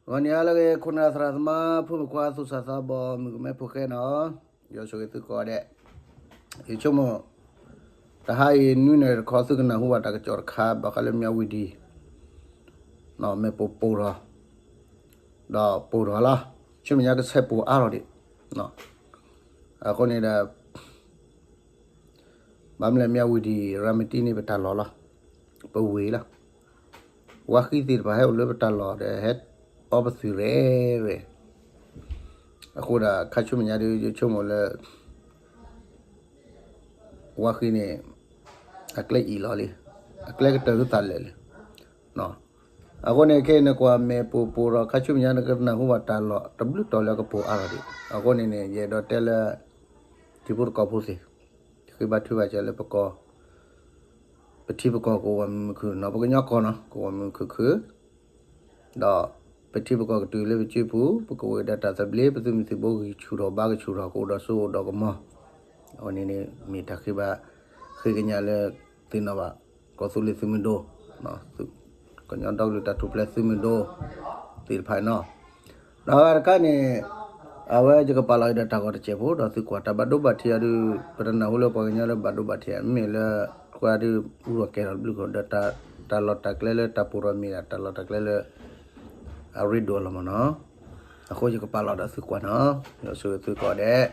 ဂီၤနံၤဟါလၢအဂ့ၤ ခိၣ်နၢ်သရၣ်သမါ ဖိမုၣ်ခွါ သူၣ်စၢ်သးဘီၣ် မုၣ်ကမဲဖိဃဲနီၤ, ယွၤဆိၣ်ဂ့ၤသုကိးဂၤဒဲး, ယဆိကမိၣ် တဟါအံၤ နွံနၣ်ရံၣ်တခီ သုကနၢ်ဟူဘၣ်တၢ်ကစီၣ်တခါ ဘၣ်ဃးလၢမၠၣ်ဝံၤဒံၣ် မ့ၢ်ပိၢ်ပိၢ်ထီၣ် ဒီးပိၢ်ထီၣ်လီၤ, ဆူမဲာ်ညါကဆဲးပိၢ်အါထီၣ်ဒံး, အဃိန့ၣ်ဒီး ဘၣ်မနုၤလဲၣ် မၠၣ်ဝံၤဒံၣ် ရၤမတံန့ၣ် ပတၢ်လီၢ်လီၤ, ပဝ့ၢ်လီၤ, ဝါဃံသ့ၣ်တဖၣ်ဟဲအိၣ်လၢပတၢ်လီၢ်ဒီး ဟဲအီပသုးရဲၣ်ရဲၣ်, အဃိဒီး ခါဆူမဲာ်ညါဒုး ယဆိကမိၣ်လၢ ဝါဃံန့ၣ် အကျဲအံၤလီၤလံ, အကျဲကတၢၢ်ကသးလဲာ်လံ, အဃိန့ၣ် ခဲအံၤနကွၢ်မ့ၢ်ပိၢ်ပိၢ်ထီၣ် ခါဆူမဲာ်ညါနကနၢ်ဟူဘၣ်တၢ်လီၢ်တဘျုးတီၤလၢအကပိၢ်အါထီၣ်ဒံး, အဃိန့ၣ်န့ၣ် ယအဲၣ်ဒိးတဲလၢ ထံဖိကီၢ်ဖိသ့ၣ် ဃ့ဘါထုကဖၣ်စၢၤလၢပကီၢ် ပထံပကီၢ်ကအိၣ်မုာ်မုာ်ခုၣ်ခုၣ်နီၤ, ပကညီကီၢ်နီၤ ကအိၣ်မုာ်မုာ်ခုၣ်ခုၣ်, ဒီးပထံပကီၢ်ကတုၤလၢပစုပူၤ ပကအိၣ်ဒီးတၢ်သဘျ့ ပသုးမုၢ်သံၣ်ဘိဂံၢ်ဆူၣ်ထီၣ်ဘါကဆူၣ်ထီၣ် ကအိၣ်ဒီးစိအိၣ်ဒီးကမီၤ, အဝဲန့ၣ်န့ၣ် မ့ၢ်တၢ်ဃ့ဘါ ဃ့ကညးလၢသ့ၣ်နီၣ်ဘၣ် ကီၢ်သူလ့ၤသုးမုၢ်ဒိၣ် ကညီဒီကလုာ်တၢ်ထူၣ်ဖျဲးသုးမုၢ်ဒိၣ် သ့ၣ်တဖၣ်နီၤ, ဒီးအဂၤတခါန့ၣ် အဝဲယကပာ်လီၤအံၤဒီးတၢ်ဂီၤတစဲးဖိ ဒီးသုကွၢ်တၢ်ဘၣ်ဒိဘၣ်ထံးအီၤဒုး ပတနၢ်ဟူလၢပှၤကညီလၢဘၣ်ဒိဘၣ်ထံး မ့ၢ်လၢ ကွၢ်ဒုး အူရီၣ်ကဲထီၣ်တဘျုးဃီဒီး တၢ်လီၢ်တၢ်ကျဲလၢတၢ်ပိၢ်ထီၣ်မ့ၢ်ဒၣ် တၢ်လီၢ်တၢ်ကျဲလၢ အရ့ဒိၣ်လီၤမ့ၢ်နီၤ, အဃိယကပာ်လီၤဒီးသုကွၢ်နီၤ, ယွၤဆိၣ်ဂ့ၤသုကိးဂၤဒဲး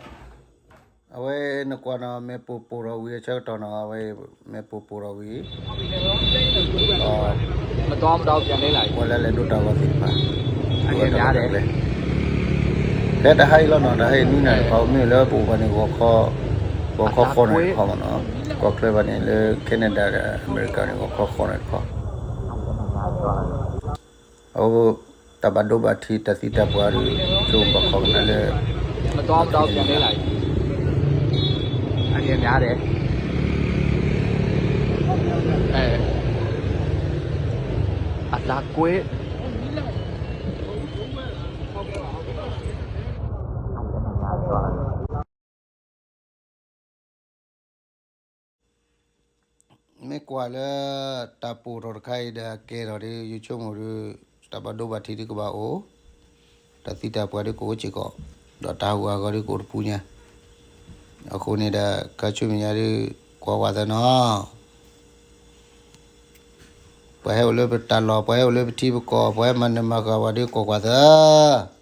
အဝဲနကွၢ်နီၤ မ့ၢ်ပိၢ်ပိၢ်ထီၣ်ဝံၤအဆၢကတီၢ်နီၤ အဝဲ မ့ၢ်ပိၢ်ပိၢ်ထီၣ်ဝံၤ ပှၤလၢလဲၤဒိတၢ်ဂီၤသ့ၣ်တဖၣ် ဖဲတဟါအံၤလီၤနီၤ တဟါအံၤနွံနၣ်ရံၣ်တခီ မ့ၢ်လၢပအိၣ်ဘၣ်န့ၣ် ဂီၤခီဃိးနၣ်ရံၣ်တခီမ့ၢ်နီၤ, ကီၢ်ချၢဘၣ်န့ၣ် လၢ Canada ဒီး America န့ၣ် ဂီၤခီဃိးနၣ်ရံၣ်တခီ အဝဲ တၢ်ဘၣ်ဒိဘၣ်ထံး တၢ်သံတၢ်ပှၢ်ဒီး ဆိကမိၣ်ဘၣ်ခိးကနၣ်လၢ မ့ၢ်တၢ်သ့ၣ်ညါ အတၢ်ကွဲး မ့ၢ်ကွၢ်လၢ တၢ်ပိၢ်ထီၣ်တခါအံၤဒီး ကဲထီၣ်ဒီး ယဆိကမိၣ်ဒီး တၢ်ဘၣ်ဒိဘၣ်ထံးဒုးကဘၣ်အိၣ်, တၢ်သံတၢ်ပှၢ်ဒုးကအိၣ်စ့ၢ်ကီး, ဒီးတၢ်ဟးဂူာ်ဟးဂီၤဒုးကအိၣ်တပူၤညါ, အဃိန့ၣ်ဒီး ခါဆူမဲာ်ညါဒုး ကွၢ်ကွၢ်သးနီၤ ပှၤဟဲအိၣ်လၢပတၢ်လီၢ် ပှၤဟဲအိၣ်လၢပထံပကီၢ် ပှၤဟဲမၤနၢၤမၤဃၣ်ပှၤဒုး ကွၢ်ကွၢ်သး